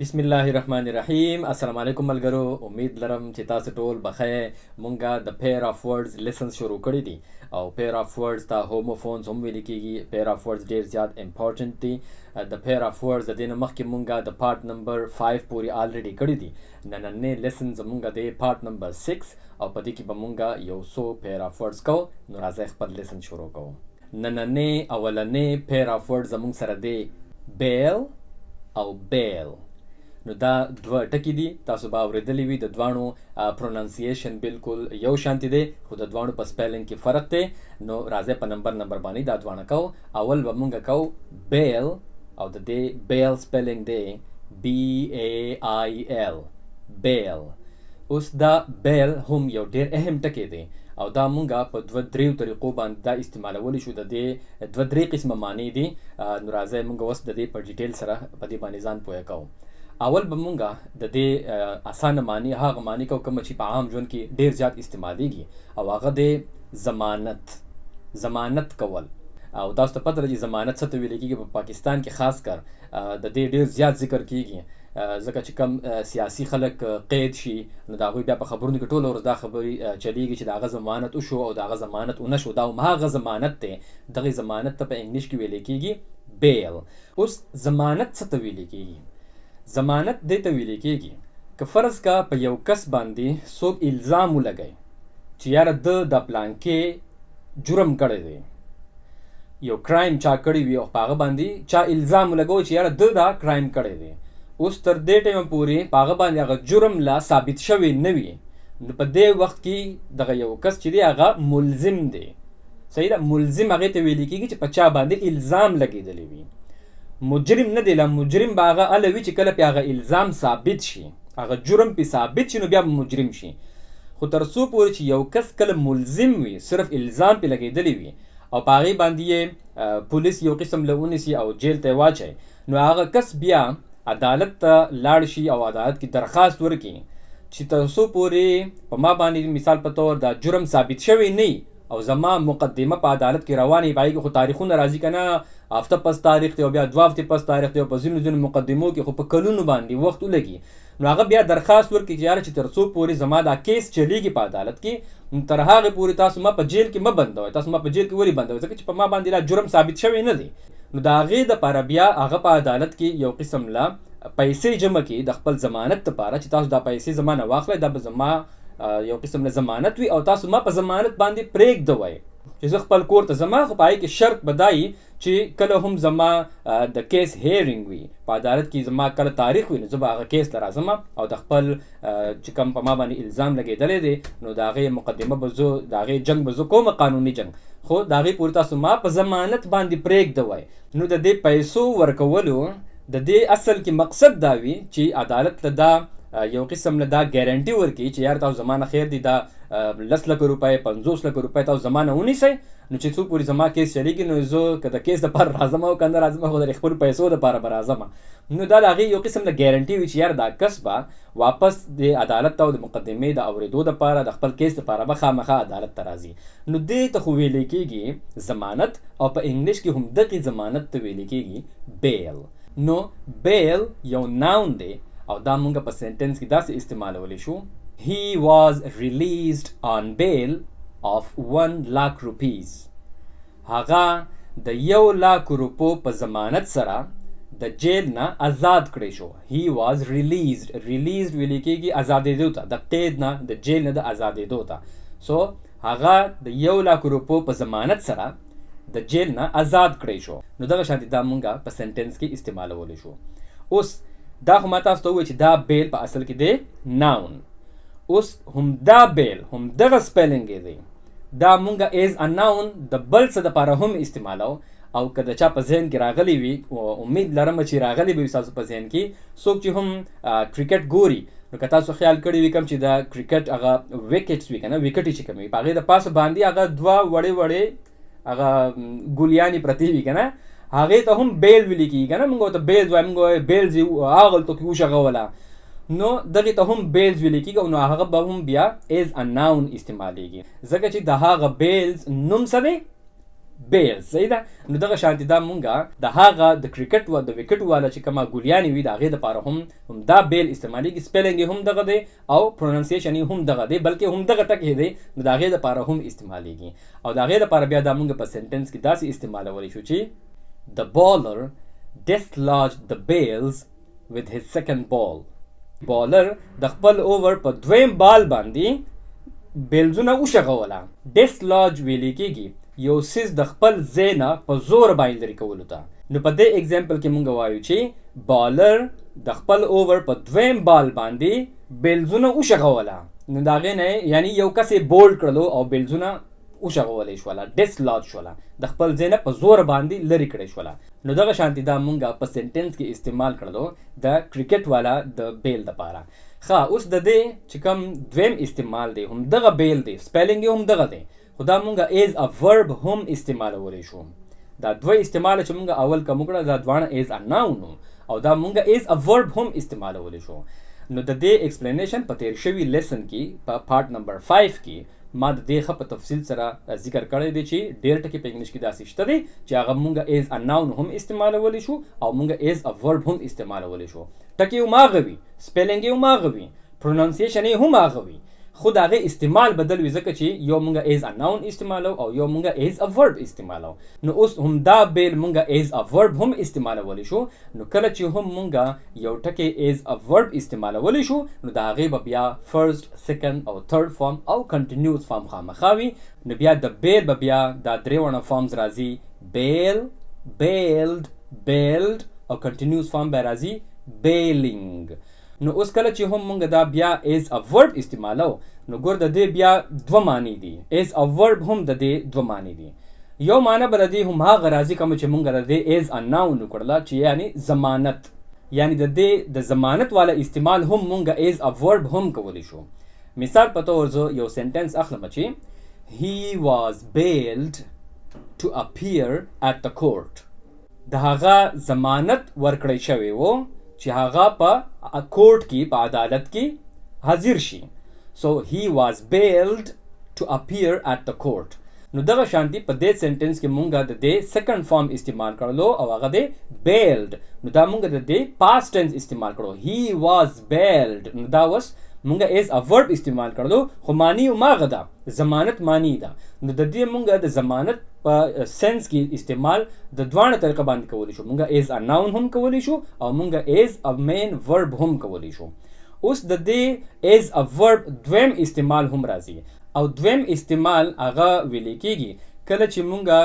بسم الله الرحمن الرحیم. السلام علیکم ملګرو، امید لرم چې تاسو ټول بخیر. مونږه د pair of words lessons شروع کړی دي او pair of words ته homophones هم ویل کیږي. Pair of words ډیر زیات important دي. د pair of words د دې نه مخکې مونږه د part number 5 پورې already کړی دي. نننې lesson زمونږه د part number 6 او په دې کې به مونږه یو څو pair of words کوو. نو راځئ خپل lesson شروع کوو. نننې اولنې pair of words زمونږ سره دی bail او bell. نو دا دوه ټکي دي، تاسو به اورېدلي وي. د دواړو pronunciation بالکل یو شانتي دی، خو د دواړو په spelling کې فرق دی. نو راځئ په نمبر نمبر باندې دا دواړه کوو. اول به مونږ کوو bail او د دې bail spelling دی B A I L، bail. اوس دا bail هم یو ډیر اهم ټکی دی او دا مونږه په دوه دریو طریقو باندې دا استعمالولی شو. د دې دوه درې قسمه معنی دي. نو راځئ مونږ اوس د دې په detail سره په دې باندې ځان پوهه کوو. اول به مونږه د دې اسانه معنی، هغه معنی کوو کومه چې په عام ژوند کې ډیر زیات استعمالیږي او هغه دی ضمانت، ضمانت کول. او تاسو ته پته ده چې ضمانت څه ته ویل کېږي. په پاکستان کې خاص کر د دې ډیر زیات ذکر کیږي، ځکه چې کم سیاسي خلک قید شي نو د هغوی بیا په خبرونو کې ټوله ورځ دا خبرې چلیږي چې د هغه ضمانت وشو او د هغه ضمانت ونه شو. دا هماغه ضمانت دی. دغې ضمانت ته په انګلیش کې ویل کېږي bail. اوس ضمانت څه ته ویل کېږي؟ ضمانت دې ته ویل کېږي که فرض کا په یو کس باندې څوک الزام ولګوي چې یاره ده د پلانکې جرم کړی دی، یو crime چا کړی وي او په هغه باندې چا الزام ولګوي چې یاره ده دا crime کړی دی. اوس تر دې ټایمه پورې په هغه باندې هغه جرم لا ثابت شوی نه وي، نو په دې وخت کې دغه یو کس چې دی هغه ملزم دی. صحیح ده؟ ملزم هغې ته ویل کېږي چې په چا باندې الزام لګېدلی وي. مجرم نه دی. لا مجرم به هغه هله وي چې کله پې هغه الزام ثابت شي، هغه جرم پې ثابت شي، نو بیا به مجرم شي. خو تر څو پورې چې یو کس کله ملزم وي، صرف الزام پې لګېدلی وي او په هغې باندې یې پولیس یو قسم له ونیسي او جیل ته یې واچوي، نو هغه کس بیا عدالت ته لاړ شي او عدالت کې درخواست ورکړي چې تر څو پورې په ما باندې مثال په طور دا جرم ثابت شوی نه او زما مقدمه په عدالت کې روانه وي، په هغې کې خو تاریخونه راځي که نه، هفته پس تاریخ دی او بیا 2 هفتې پس تاریخ دی او په ځینو ځینو مقدمو کې خو په کلونو باندې وخت ولګي، نو هغه بیا درخواست ورکړي چې یاره چې تر څو پورې زما دا case چلیږي په عدالت کې، نو تر هغې پورې تاسو ما په جیل کې مه بندوئ. تاسو ما په جیل کې ولې بندوئ؟ ځکه چې په ما باندې لا جرم ثابت شوی نه دی. نو د هغې دپاره بیا هغه په عدالت کې یو قسم لا پیسې جمع کړي د خپل ضمانت دپاره چې تاسو دا پیسې زما نه واخلئ، دا به زما یو قسم له ضمانت وي او تاسو ما په ضمانت باندې پرېږدوئ چې زه خپل کور ته ځم. خو په هغې کې شرط به دا وي چې کله هم زما د case hearing وي په عدالت کې، زما کله تاریخ وي، نو زه به هغه case ته راځم او د خپل چې کوم په ما باندې الزام لګېدلی دی نو د هغې مقدمه به زه، د هغې جنګ به زه کوم، قانوني جنګ، خو د هغې پورې تاسو ما په ضمانت باندې پرېږدوئ. نو د دې پیسو ورکولو د دې اصل کې مقصد دا وي چې عدالت ته دا یو قسم له دا ګارنټي ورکړي چې یار تاسو زما نه خیر دی، دا 10 لکه روپۍ، 50 لکه روپۍ تاسو زما نه ونیسئ، نو چې څو پورې زما case چلیږي نو زه که د case دپاره راځم او که نه راځم خو د خپلو پیسو دپاره به راځم. نو دا د هغې یو قسم له ګارنټي وي چې یار دا کس به واپس د عدالت ته او د مقدمې د اورېدو دپاره د خپل case دپاره به خامخا عدالت ته راځي. نو دې ته خو ویلی کېږي ضمانت او په انګلیش کې هم دغې ضمانت ته ویلی کېږي bail. نو bail یو noun دی او دا مونږ په sentence کې داسې استعمالولی شو: He was released on bail of 1 lakh rupees. هغه د 1 لاک روپو په ضمانت سره د جیل نه آزاد کړی شو. He was released، released ویل کېږي آزادېدو ته، د قید نه، د جیل نه د آزادېدو ته. so هغه د 1 لاک روپو په ضمانت سره د جیل نه آزاد کړی شو. نو دغه شانتې دا مونږه په sentence کې استعمالولی شو. اوس دا خو ما تاسو ته وویل چې دا bail په اصل کې دی noun. اوس هم دا bail، هم دغه spelling یې دی، دا مونږه as a noun د بل څه دپاره هم استعمالو. او که د چا په ذهن کې راغلی وي، امید لرم چې راغلی به وي ستاسو په ذهن کې، څوک چې هم کرکټ ګوري، نو که تاسو خیال کړی وي کوم چې د کرکټ هغه wickets وي که نه، ویکټې چې کومې وي، په هغې د پاسه باندې هغه دوه وړې وړې هغه ګولیانې پرتې وي که نه، هغې ته هم bail ویل کېږي که نه. موږ ورته bails وایو، موږ وایو bails یې هغلته کې وشغوله، نو دغې ته هم bails ویل کېږي. او نو هغه به هم بیا as a noun استعمالیږي، ځکه چې د هغه bails نوم څه دی؟ بیل. صحیح ده. نو دغه شانتې دا مونږه د هغه د کرکټ و د وکټ والا چې کومه ګولیانې وي د هغې دپاره هم همدا بیل استعمالیږي. سپیلنګ یې هم دغه دی او پروننسیشن یې هم دغه دی، بلکې هم دغه ټکی دی، نو د هغې دپاره هم استعمالیږي. او د هغې دپاره بیا دا مونږ په سنټنس کې داسې استعمالولی شو چې The bowler dislodged the bails with his second ball. بالر د خپل اوور په دویم بال باندې بیلزونه وشغوله. ډیسلاج ویل کېږي یو څیز د خپل ځای نه په زور باندې لرې کولو ته. نو په دې اگزامپل کې مونږ وایو چې بالر د خپل اوور په دویم بال باندې بیلزونه وشغوله. نو د هغې نه یعنی یو کس یې بولډ کړلو او بیلزونه وشغولی شوله، ډیسلاج شوله، د خپل ځای نه په زور باندې لرې کړی شوله. نو دغه شانتې دا مونږه په سنټنس کې استعمال کړلو د کرکټ والا د بیل دپاره. ښه، اوس د دې چې کوم دویم استعمال دی هم دغه بیل دی، سپیلینګ یې هم دغه دی، خو دا مونږه ایز ا ورب هم استعمالولی شو. دا دوه استعمال چې مونږه اول کوم وکړه دا دواړه ایز ا ناون او دا مونږه ایز ا ورب هم استعمالولی شو. نو د دې ایکسپلینیشن په تیر شوي لیسن کې په پارټ نمبر 5 کې ما د دې ښه په تفصیل سره ذکر کړی دی چې ډېر ټکي په انګلیش کې داسې شته دی چې هغه مونږه ایز ا ناون هم استعمالولی شو او مونږه ایز ا ورب هم استعمالولی شو. ټکي هم هغه وي، سپیلینګ یې هم هغه وي، پروننسیشن یې هم هغه وي، خو د هغې استعمال بدل وي، ځکه چې یو مونږه ایز ا ناون استعمالو او یو مونږه ایز ا ورب استعمالو. نو اوس همدا بیل مونږه ایز ا ورب هم استعمالولی شو. نو کله چې هم مونږه یو ټکی ایز ا ورب استعمالولی شو نو د هغې به بیا فرست، سیکنډ او تھرډ فارم او کنټینیوس فارم خامخا وي. نو بیا د بیل به بیا دا درې واړه فارمز راځي، بیل، بیلډ، بیلډ او کنټینیوس فارم به راځي بیلینګ. نو اوس کله چې هم مونږ دا بیا ایز ا ورب استعمالو نو ګور د دې بیا دوه معنی دي، ایز ا ورب هم د دې دوه معنی دي. یو معنی به د دې هم هغه راځي کوم چې مونږ د دې ایز ا ناون وکړله چې یعنی ضمانت، یعنی د دې د ضمانت والا استعمال هم مونږ ایز ا ورب هم کولی شو. مثال په طور زه یو سنټنس اخلم چې he was bailed to appear at the court. د هغه ضمانت ورکړی شوی و چې هغه په کورټ کې په عدالت کې حاضر شي. So he was bailed to appear at the court. نو دغه شانتي په دې سنټنس کې مونږه د دې سیکنډ فارم استعمال کړلو او هغه دی bailed. نو دا مونږه د دې پاست ټنس استعمال کړو، he was bailed. نو دا اوس مونږه ایز ا ورب استعمال کړلو، خو معنی هماغه ده، ضمانت معنی ده. نو د دې مونږه د ضمانت په سنس کې استعمال د دواړه طریقه باندې کولی شو. مونږه ایز ا ناون هم کولی شو او مونږه ایز ا مین ورب هم کولی شو. اوس د دې ایز ا ورب دویم استعمال هم راځي او دویم استعمال هغه ویل کېږي کله چې مونږه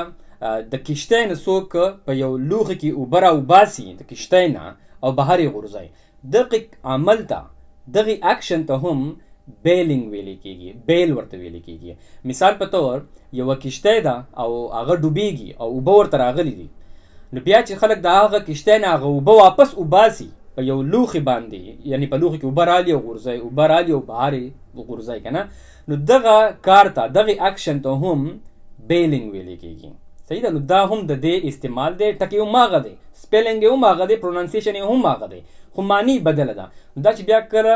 د کښتۍ نه څوک په یو لوښي کې اوبه راوباسي د کښتۍ نه او بهر یې غورځوي، دغه عمل ته، دغه اکشن ته هم بیلینګ ویل کېږي، بیل ورته ویل کېږي. مثال په طور یوه کښتۍ ده او هغه ډوبېږي او اوبه ورته راغلي دي، نو بیا چې خلک د هغه کښتۍ نه هغه اوبه واپس وباسي په یو لوښي باندې، یعنی په لوښي کې اوبه رالي او غورځوي، اوبه رالي او بهر یې غورځوي که نه، نو دغه کار ته، دغه اکشن ته هم بیلینګ ویل کېږي. صحیح ده. نو دا هم د دې استعمال دی، ټکی هم هغه دی، سپیلینګ یې هم هغه دی، پروننسیشن یې هم هغه دی، خو معنی بدله ده. نو دا چې بیا کله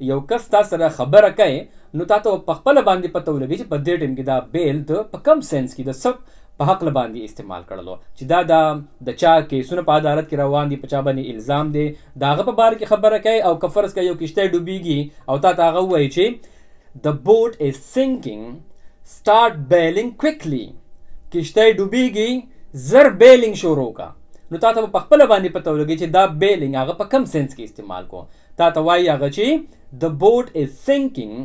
یو کس تا سره خبره کوي نو تا ته په خپله باندې پته ولګي چې په دې ټایم کې دا بیل د په کم سنس کې د څه په حق باندې استعمال کړلو، چې دا د چا کیسونه په عدالت کې روان دي، په چا باندې الزام دی، د هغه په باره کې خبره کوي. او که فرض کړه یو کښتۍ ډوبیږي او تا ته هغه ووایي چې the boat is sinking, start bailing quickly، کښتۍ ډوبیږي زر بیلینګ شروع کا، نو تا ته په خپله باندې پته ولګي چې دا بیلینګ هغه په کم سنس کې استعمال کو. تا ته وایي هغه چې the boat is sinking،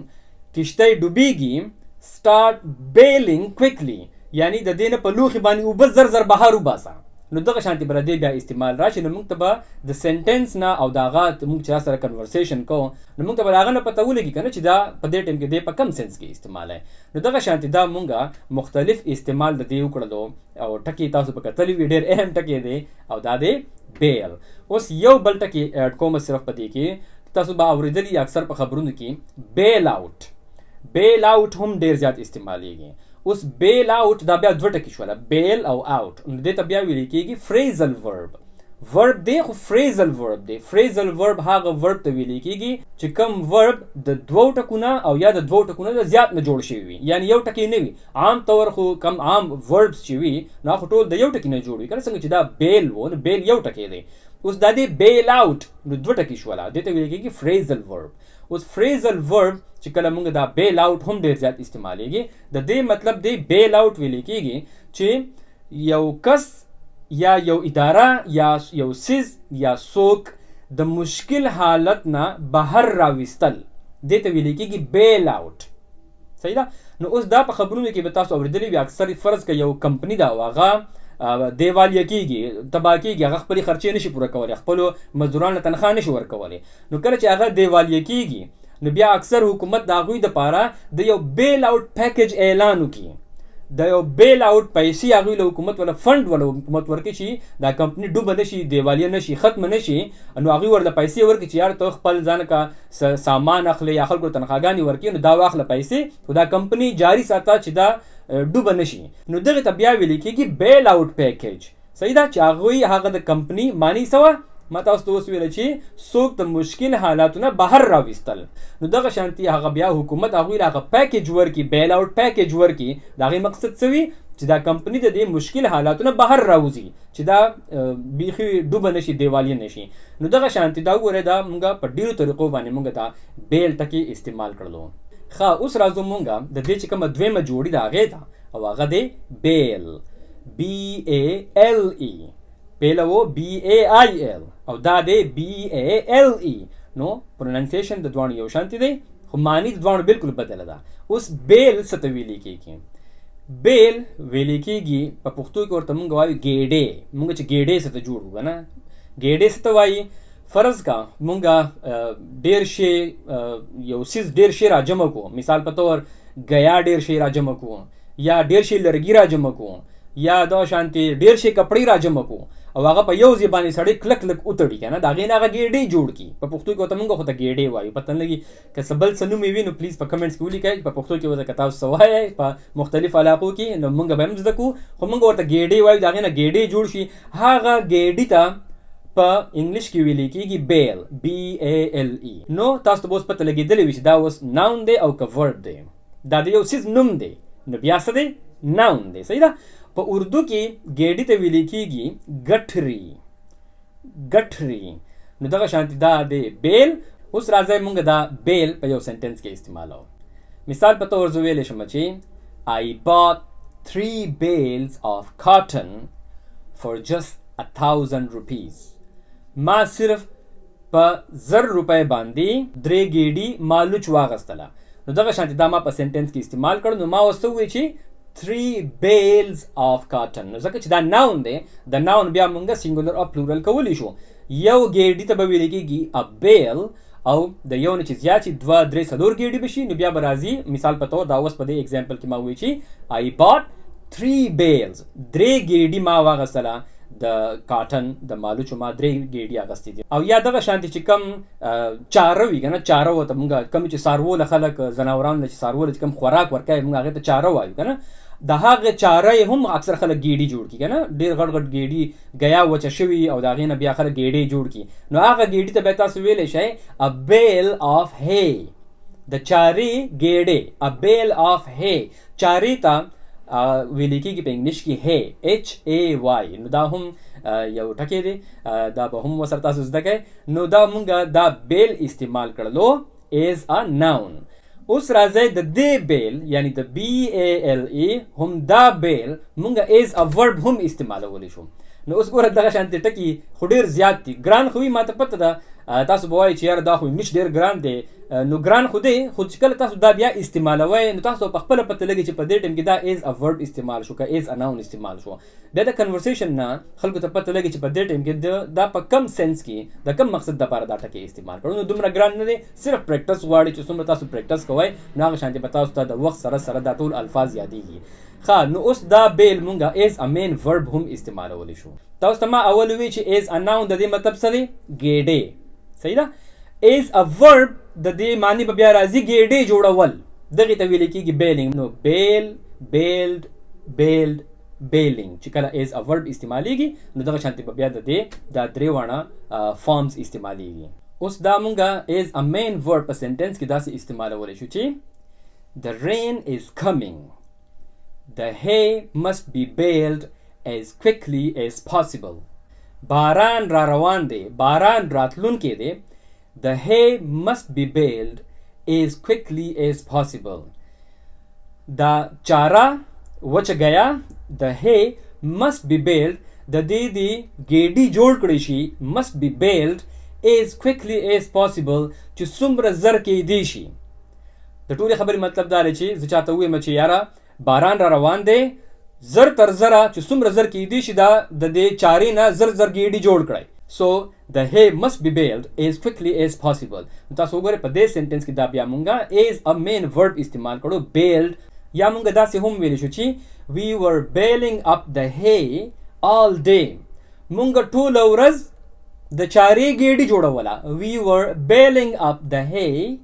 کښتۍ ډوبیږي، start bailing quickly، یعنی د دې نه په لوښي باندې اوبه زر زر بهر وباسه. نو دغه شانتې به د دې بیا استعمال راشي. نو موږ ته به د سنټنس نه او د هغه موږ چې سره کنورسیشن کوو نو موږ ته به د هغه نه پته ولګي که نه چې دا په دې ټایم کې دی په کم سنس کې استعمال. نو دغه شانتې دا موږ مختلف استعمال د دې وکړلو او ټکی تاسو په کتلی وي، ډېر اهم ټکی دی او دا دی بیل. اوس یو بل ټکی اډ کوم صرف په دې کې، تاسو به اورېدلي اکثر په خبرونو کې بیل اوټ. بیل اوټ هم ډېر زیات استعمالیږي. اوس بیل اوټ دا بیا دوه ټکي شوله، بیل او اوټ. نو دې ته بیا ویل کېږي فریزل ورب. ورب دی خو فریزل ورب دی. فریزل ورب هغه ورب ته ویل کیږي چې کوم ورب د دوو ټکونه او یا د دوو ټکونه د زیات نه جوړ شوی وي، یعنی یو ټکی نه وي. عام طور خو کم عام وربس چې وي نو خو ټول د یو ټکی نه جوړ وي کنه. څنګه چې دا بیل وو نو بیل یو ټکی دی، اوس دا دی بیل اوټ نو دوه ټکي شوله، دې ته ویل کیږي فریزل ورب. اوس فریزل ورب چې کله موږ دا بیل اوټ هم ډیر زیات استعمالیږي، د دې مطلب دی بیل اوټ ویل کیږي چې یو کس یا یو اداره یا یو څیز یا څوک د مشکل حالت نه بهر راوستل، دې ته ویل کیږي بیل اوټ. صحیح ده. نو اوس دا په خبرونو کې به تاسو اورېدلي وي اکثر. فرض که یو کمپني ده او هغه دیوالیه کیږي، تباه کیږي، هغه خپلې خرچې نشي پوره کولی، خپلو مزدورانو له تنخوا نشي ورکولی، نو کله چې هغه دیوالیه کیږي نو بیا اکثر حکومت د هغوی دپاره د یو بیل اوټ پیکج اعلان وکړي، د یو بیل اوټ پیسې هغوی له حکومت ولا فند ولا حکومت ورکړي چې دا کمپني ډوبه نه شي، دیوالیه نه شي، ختمه نه شي، نو هغوی ورله پیسې ورکړي چې یار ته خپل ځان که سامان اخلې یا خلکو تنخواګانې ورکړي نو دا واخله پیسې، خو دا کمپني جاري ساته چې دا ډوبه نه شي. نو دغه ته بیا ویل کېږي بیل اوټ پیکج. صحیح ده. چې هغوی هغه د کمپني معنی څه وه؟ ما تاسو ته اوس ویل چې څوک د مشکل حالاتو نه بهر راوستل، نو دغه شانتي هغه بیا حکومت هغوی له هغه پیکج ورکړي، بیل اوټ پیکج ورکړي. د هغې مقصد څه وي؟ چې دا کمپني د دې مشکل حالاتو نه بهر راوځي، چې دا بیخي ډوبه نه شي، دیوالیه نه شي. نو دغه شانتي دا وګورئ، دا موږ په ډېرو طریقو باندې موږ دا بیل ټکی استعمال کړلو. ښه، اوس راځو موږ د دې چې کومه دویمه جوړي ده هغې ته، او هغه دی بیل، بی ای ال ای. پهله و بی ای آی ال او دا دی بی ای ال ای. نو پروننسیشن د دواړو یو شانتي دی خو معنی د دواړو بالکل بدله ده. اوس بیل څه ته ویل کېږي؟ بیل ویل کېږي په پښتو کې ورته موږ وایو ګیډې. موږ چې ګیډې څه ته جوړ کړو که نه، ګیډې څه ته وایي؟ فرض کا موږ ډېر شی یو څیز ډېر شی راجمع کړو، مثال په طور ګیا ډېر شی راجمع کړو، یا ډېر شی لرګي راجمع کړو، یا دا شانتي ډېر شی کپړې راجمع کړو، او هغه په یو ځای باندې سړی کلک کلک وتړي که نه، د هغې نه هغه ګیډې جوړ کړي. په پښتو کې ورته موږ خو ته ګیډې وایو، پته نه لګي که څه بل څه نوم یې وي نو پلیز په کمنټس کې ولیکئ په پښتو کې ورته که تاسو څه وایئ په مختلفو علاقو کې، نو موږ به هم زده کړو. خو موږ ورته ګیډې وایو، د هغې نه ګیډې جوړ شي. هغه ګیډې ته په انګلیش کې ویل کېږي بیل، بی ای ال ای. نو تاسو ته به اوس پته لګېدلې وي چې دا اوس ناون دی او که ورب دی، دا د یو څیز نوم دی، نو بیا څه دی؟ ناون دی. صحیح ده. په اردو کې ګیډې ته ویل کېږي ګټري، ګټري. نو دغه شانتي دا دی بیل. اوس راځئ موږ دا بیل په یو سنټنس کې استعمالوو. مثال په طور زه ویلی شم چې I bought 3 bales of cotton for just 1000 rupees. ما صرف په 1000 روپۍ باندې 3 ګیډي مالوچ واغستله. نو دغه شانتي دا ما په سنټنس کې استعمال کړو. نو ما اوس وویل چې 3 bales of cotton، نو ځکه چې دا ناون دی، د ناون بیا مونږ سنګولر او پلورل کولی شو. یو ګیډي ته به ویل کېږي a bale، او د یو نه چې زیات شي 2 3 4 ګیډي به شي، نو بیا به راځي مثال په طور دا اوس په دې اگزامپل کې ما وویل چې I bought 3 bales، 3 ګیډي ما واغستله د کاټن د مالوچو، ما 3 ګیډي اغستې دي. او یا دغه شانتي چې کم چاره وي که نه، چاره ورته مونږ کوم چې څاروو له خلک ځناورانو له چې څاروو له چې کوم خوراک ورکوي مونږ هغې ته چاره وایو که نه، د هغې چاره یې هم اکثر خلک ګیډي جوړ کړي که نه، ډېر غټ غټ ګیډي ګیا وچه شوي او د هغې نه بیا خلک ګیډې جوړ کړي. نو هغه ګیډي ته بیا تاسو ویلی شئ a bale of hay، د چارې ګیډې، a bale of hay. چارې ته ویل کېږي په انګلیش کې hay، H A Y. نو دا هم یو ټکی دی، دا به هم ورسره تاسو زده کړئ. نو دا مونږ دا بیل استعمال کړلو as a noun. اوس راځئ د دې بیل یعنی د بی ای ال ای هم دا بیل مونږ as a verb هم استعمالولی شو. نو اوس ګوره دغه شانتې ټکي خو ډېر زیات دي، ګران خو وي، ما ته پته ده تاسو به وایئ چې یاره دا خو انګلیش ډېر ګران دی. نو ګران خو دی، خو چې کله تاسو دا بیا استعمالوئ نو تاسو په خپله پته لګي چې په دې ټایم کې دا ایز ا ورب استعمال شو که ایز ا ناون استعمال شو. بیا د کنورسیشن نه خلکو ته پته لګي چې په دې ټایم کې دا په کم سنس کې د کم مقصد دپاره دا ټکی استعمال کړو. نو دومره ګران نه دی، صرف پریکټس غواړي چې څومره تاسو پریکټس کوئ نو هغه شانتې به تاسو ته د وخت سره سره دا ټول الفاظ یادېږي. ښه، نو اوس دا بیل مونږ ایز ا مین ورب هم استعمالولی شو. تاسو ته ما اول وویل چې ایز ا ناون د دې مطلب څه دی؟ ګیډې. صحیح ده. ایز ا ورب د دې معنی به بیا راځي ګیډې جوړول، دغې ته ویل کېږي بیلینګ. نو بیل، بیلډ، بیلډ، Baling چې کله as a verb استعمالیږي نو دغه شانتې به بیا د دې دا درې واړه forms استعمالیږي. اوس دا مونږه as a main verb په sentence کې داسې استعمالولی شو چې the rain is coming, the hay must be baled as quickly as possible. باران را روان دی، باران راتلونکی دی، the hay must be baled as quickly as possible. دا چاره وچه ګیا، the hay must be baled، د دې دی ګیډي جوړ کړی شي، must be baled as quickly as possible چې څومره زر کیدی شي. د ټولې خبرې مطلب دا دی چې زه چاته ووایم چې یاره باران را روان دی، زر تر زره چې څومره زر کیدی شي دا د دې چارې نه زر زر ګیډي جوړ کړئ. So the hay must be baled as quickly as possible. نو تاسو وګورئ په دې sentence کې دا بیا مونږه as a main verb استعمال کړو baled، یا مونږ داسې هم ویلی شو چې we were baling up the hay all day. مونږ ټوله ورځ د چارې ګیډي جوړوله، we were baling up the hay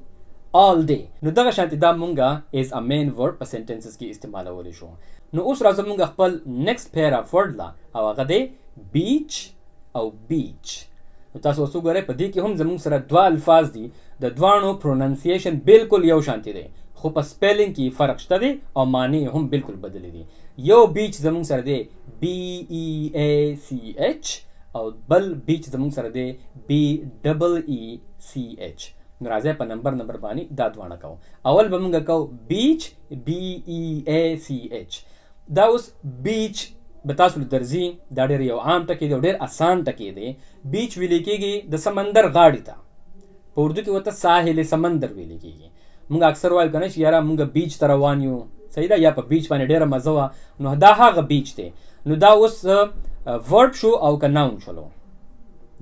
all day. نو دغه شانتې دا مونږه as a main verb په sentences کې استعمالولی شو. نو اوس راځو مونږ خپل next pair of word لا، او هغه دی beach او beach. نو تاسو اوس وګورئ په دې کې هم زموږ سره دوه الفاظ دي، د دواړو pronunciation بالکل یو شانتې دی، خو په spelling کې فرق شته دی او معنی هم بالکل بدلې دي. یو beach زموږ سره دی B E A C H او بل beach زموږ سره دی B double E C H. نو راځئ په نمبر نمبر باندې دا دواړه کوو. اول به موږ کوو beach B E A C H. دا اوس beach به تاسو له درځي، دا ډېر یو عام ټکی دی او ډېر اسان ټکی دی. beach ویل کېږي د سمندر غاړې ته، په اردو کې ورته ساحل سمندر ویل کېږي. موږ اکثر وایو که نه چې یاره موږ beach ته روان یو، صحیح ده، یا په beach باندې ډېره مزه وه، نو دا هغه beach دی. نو دا اوس verb شو او که noun شولو؟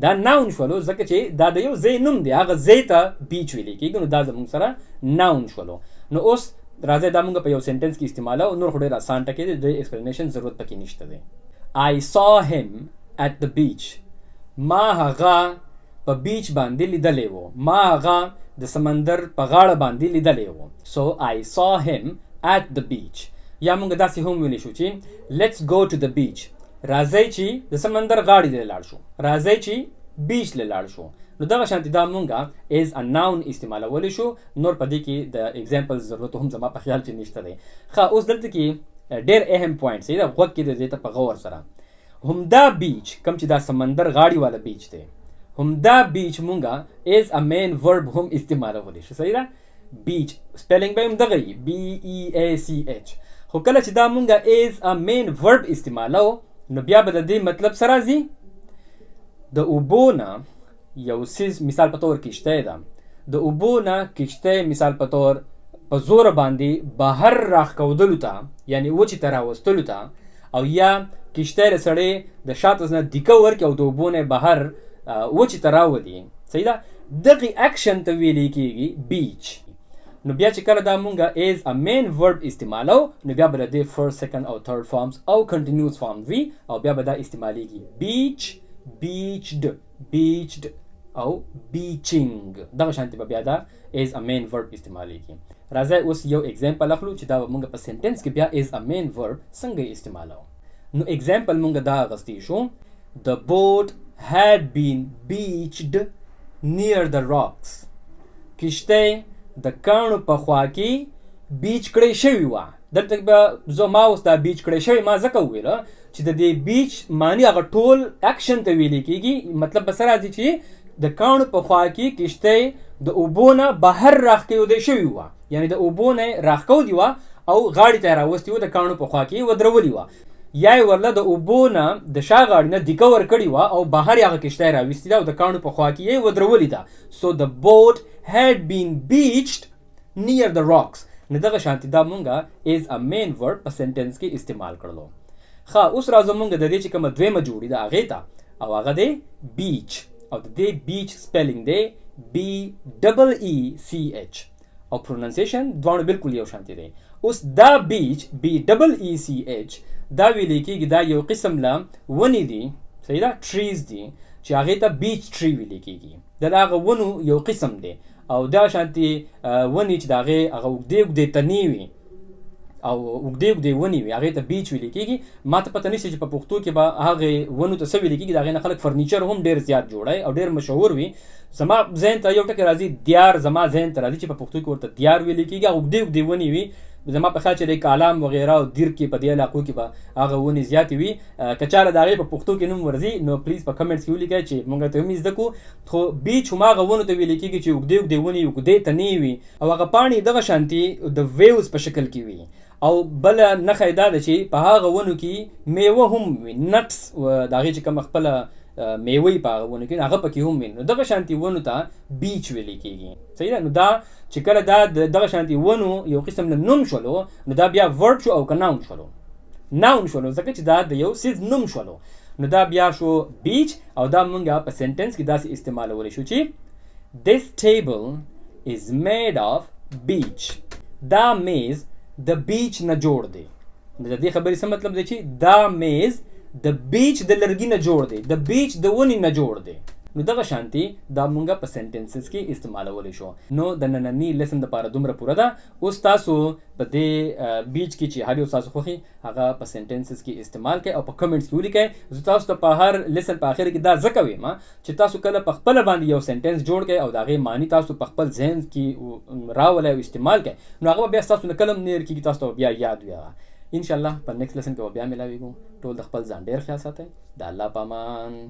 دا noun شولو ځکه چې دا د یو ځای نوم دی، هغه ځای ته beach ویل کېږي، نو دا زموږ سره noun شولو. نو اوس راځئ دا موږ په یو sentence کې استعمالو، نور خو ډېر اسان ټکی دی، د explanation ضرورت پکې نشته دی. I saw him at the beach. ما هغه په beach باندې لیدلی و، ما هغه د سمندر په غاړه باندې لیدلی و. So I saw him at the beach. یا موږ داسې هم ویلی شو چې let's go to the beach. راځئ چې د سمندر غاړې ته لاړ شو، راځئ چې beach له لاړ شو. نو دغه شانتې دا مونږه as a noun استعمالولی شو. نور په دې کې د example ضرورت هم زما په خیال کې نشته دی. ښه اوس دلته کې ډېر اهم point صحیح ده، غوږ کې د دې ته په غور سره. همدا beach کوم چې دا سمندر غاړې والا beach دی، همدا beach مونږه as a main verb هم استعمالولی شو، صحیح ده. beach spelling به هم دغه وي B E A C H، خو کله چې دا مونږه as a main verb استعمالو نو بیا به د دې مطلب څه راځي؟ د اوبو نه یو څیز مثال په تور کښتۍ ده، د اوبو نه کښتۍ مثال په تور په زور باندې بهر راښکودلو ته، یعنی وچې ته راوستلو ته، او یا کښتۍ له سړی د شاته نه دیکه ورکړي او د اوبو نه بهر وچې ته راولي، صحیح ده، دغې اکشن ته ویلی کېږي beach. نو بیا چې کله دا مونږه as a main verb استعمالو نو بیا به د دې first, second او third forms او continuous form وي، او بیا به دا استعمالیږي beach, beached, beached او beaching. دغه شانتې به بیا دا as a main verb استعمالیږي. راځئ اوس یو example اخلو چې دا به مونږ په sentence کې بیا as a main verb څنګه استعمالو. نو example مونږ دا اخیستی شو، the boat had been beached near the rocks. کښتۍ د کاڼو په خوا کې beach کړی شوې وه. دلته به زه ما اوس دا beach کړی شوی ما ځکه وویله چې د دې beach معنی هغه ټول اکشن ته ویل کېږي. مطلب به څه راځي چې د کاڼو په خوا کې کښتۍ د اوبو نه بهر راښکېودی شوې وه، یعنی د اوبو نه یې راښکودي وه او غاړې ته یې راوستې وه، د کاڼو په خوا کې یې ودرولي وه، یا یې ورله د اوبو نه د شا غاړې نه دیکه ورکړې وه او بهر یې هغه کښتۍ راویستې ده او د کاڼو په خوا کې یې ودرولې ده. So the boat had been beached near the rocks. نو دغه شانتې دا مونږه as a main verb په sentence کې استعمال کړلو. ښه اوس راځو مونږ د دې چې کومه دویمه جوړي ده هغې ته، او هغه دی beach، او د دې beach spelling دی B double E C H او pronunciation دواړو بالکل یو شانتې دی. اوس دا beech B double E C H دا ویل کېږي دا یو قسم له ونې دي، صحیح ده، trees دي چې هغې ته beech tree ویل کېږي. دا د هغه ونو یو قسم دی، او دا شانتې ونې چې د هغې هغه اوږدې اوږدې تنې وي او اوږدې اوږدې ونې وي، هغې ته بیچ ویل کېږي. ما ته پته نشته چې په پښتو کې به هغې ونو ته څه ویل کېږي. د هغې نه خلک فرنیچر هم ډېر زیات جوړوي او ډېر مشهور وي. زما ذهن ته یو ټکی راځي، دیار زما ذهن ته راځي چې په پښتو کې ورته دیار ویل کېږي. هغه اوږدې اوږدې ونې وي، زما په خیال چې د کالام وغیره او دیر کې په دې علاقو کې به هغه ونې زیاتې وي. که چاله د هغې په پښتو کې نوم ورځي نو پلیز په کمنټس کې ولیکئ چې موږ ته هم زده کړو. خو بیچ هماغه ونو ته ویل کېږي چې اوږدې اوږدې ونې، اوږدې تنې وي او هغه پاڼې دغه شانتي د ویوز په شکل کې وي. او بله نښه یې دا ده چې په هغه ونو کې میوه هم وي، نټس، د هغې چې کومه خپله میوه په هغه ونو کې، هغه پکې هم وي. نو دغه شانتي ونو ته بیچ ویل کېږي. صحیح ده. نو دا چې کله دا دغه شانتي ونو یو قسم له نوم شولو، نو دا بیا ورب شو او که ناون شولو؟ ناون شولو، ځکه چې دا د یو څیز نوم شولو. نو دا بیا شو بیچ. او دا مونږه په سنټنس کې داسې استعمالولی شو چې This table is made of beech. دا میز د بیچ نه جوړ دی. نو د دې خبرې څه مطلب دی؟ چې دا میز د بیچ د لرګي نه جوړ دی، د بیچ د ونې نه جوړ دی. نو دغه شانتي دا مونږه په سنټنسز کې استعمالولی شو. نو د ننني لیسن دپاره دومره پوره ده. اوس تاسو په دې بیچ کې چې هر یو تاسو خوښي هغه په سنټنسز کې استعمال کړئ او په کمنټس کې ولیکئ. زه تاسو ته په هر لیسن په اخر کې دا ځکه وایم چې تاسو کله په خپله باندې یو سنټنس جوړ کړئ او د هغې معنی تاسو په خپل ذهن کې راولئ او استعمال کړئ، نو هغه به بیا ستاسو نه کله هم نه هېر کېږي، تاسو ته به بیا یاد وي هغه. انشاءالله په نیکسټ لیسن کې به بیا ملاویږو. ټول د خپل ځان ډېر خیال ساتئ. د الله په امان.